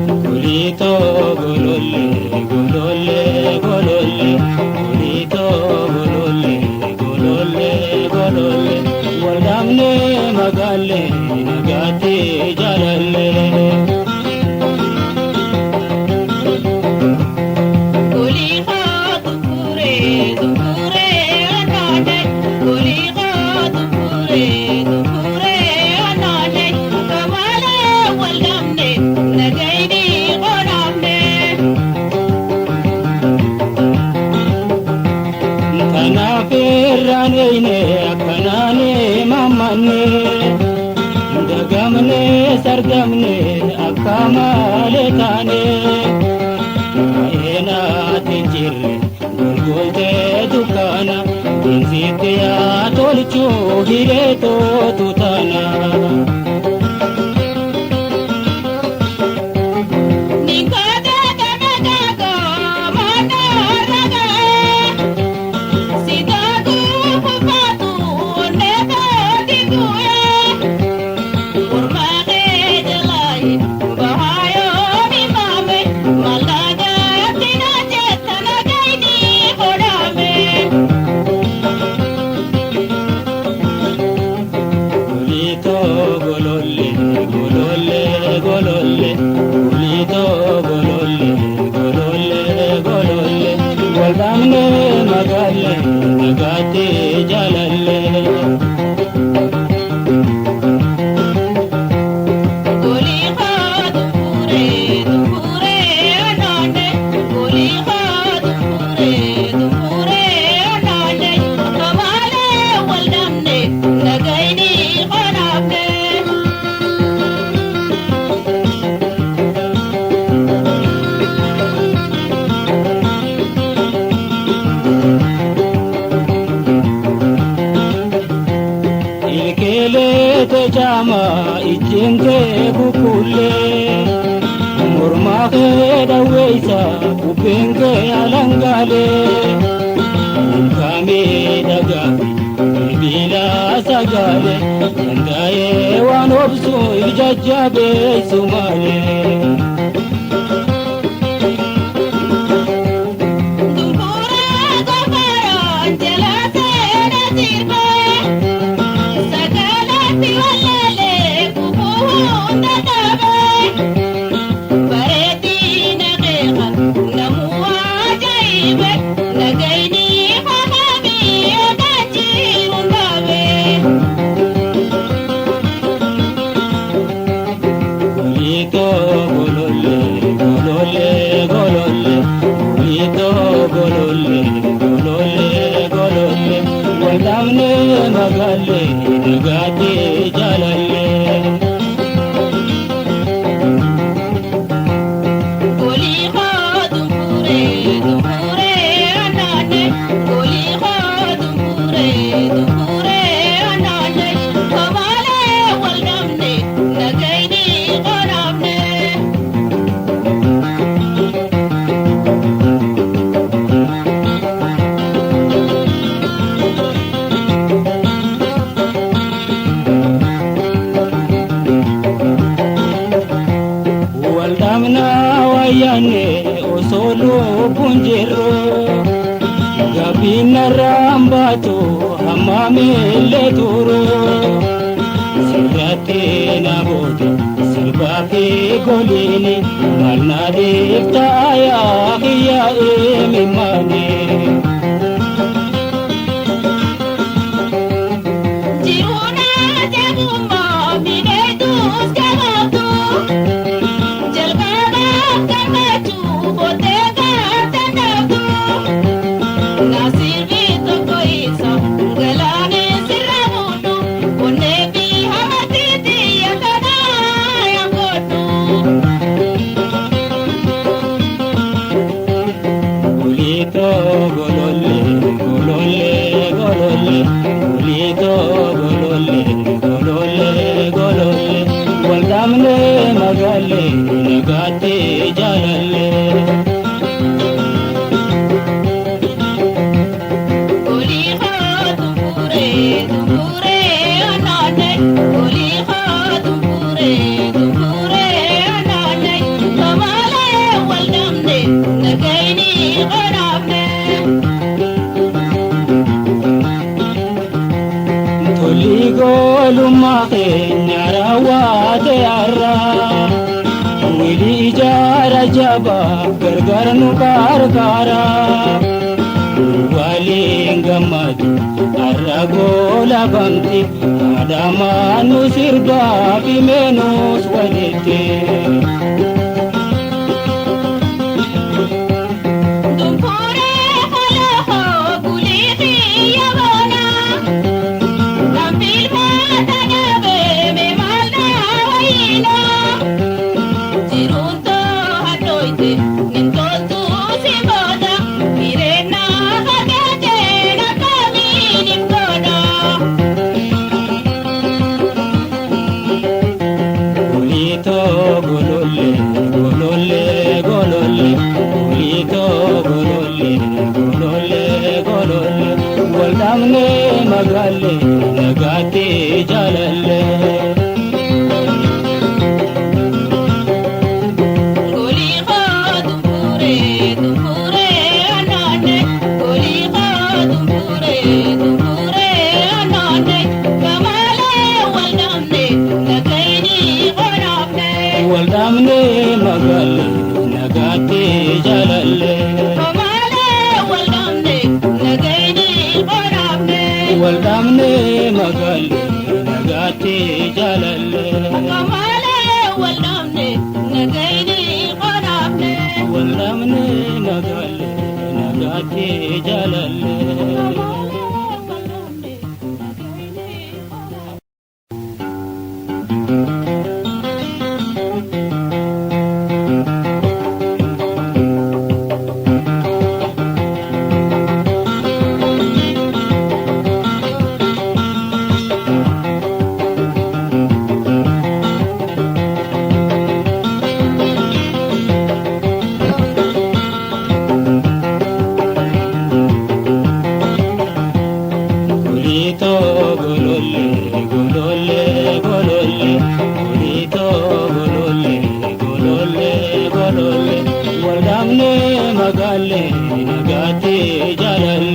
Golitoo golollee golollee golollee golitoo golollee golollee golollee waldhabnee magaallee nagaatti jaalallee. Kanaaf irraan eeyne akkanaan mammanne dagamne sargamne akka malee taane ka'eenaatti hin jirre golgoltee dukkaana binsitti yaa tolchuu hireetootu taana. Golitoo golollee golollee golollee golitoo golollee golollee golollee waldhabnee magaallee nagaatti jaalallee. Ilkeelee techaama ijjintee kukkullee mormaa kee dhawweessa bubbeen kee alangaalee unkaamee dhagaafi bilbila sagaalee danda'ee waan obsu ijajjabeessu malee. Golitoo golollee golollee golollee golitoo golollee golollee golollee waldhabnee magaallee nagaatti jaalallee. Waldhabnaa wayyaanne osoo lubbuun jirru gabbiin narraan baatu hammaamillee turu sirratti na booda sirbaa fi goliini maal na dhiiftaa kiyyaa eemimaanii. Golitoo garra. Wili ijaara jabaa gargar nu qarqaara. Waliin gammadu har'a goola bamti haadhamaa nu sirbaa fi meenus walitti. Dunfuree holoo guliifi yaboona. Kan filmaata dhaabee maaldaa wayiina. Jiruun too hadhooyte nin toltuu si booda. Jireenyaa hagaajeen akkamiin hin godha. Golitoo golollee golollee golollee golitoo golollee golollee golollee waldhabnee magaallee nagaatti jaalallee. Golii koo dunfuree dunfuree annaanne. Golii koo dunfuree dunfuree annaanne. Gamaalee wal dhabne nagayni qoraafne. Waldhabnee magaallee nagaatti jaalallee. Gamaalee wal dhabne nagayni qoraafne. Waldhabnee magaallee nagaatti jaalallee. Gamaalee wal dhabne nagayni qoraafne. Waldhabnee magaallee nagaatti jaalallee. Gamaalee wal dhabne nagayni qoraafne. Golitoo golollee golollee golollee golitoo golollee golollee golollee waldhabnee magaallee nagaatti jaalallee.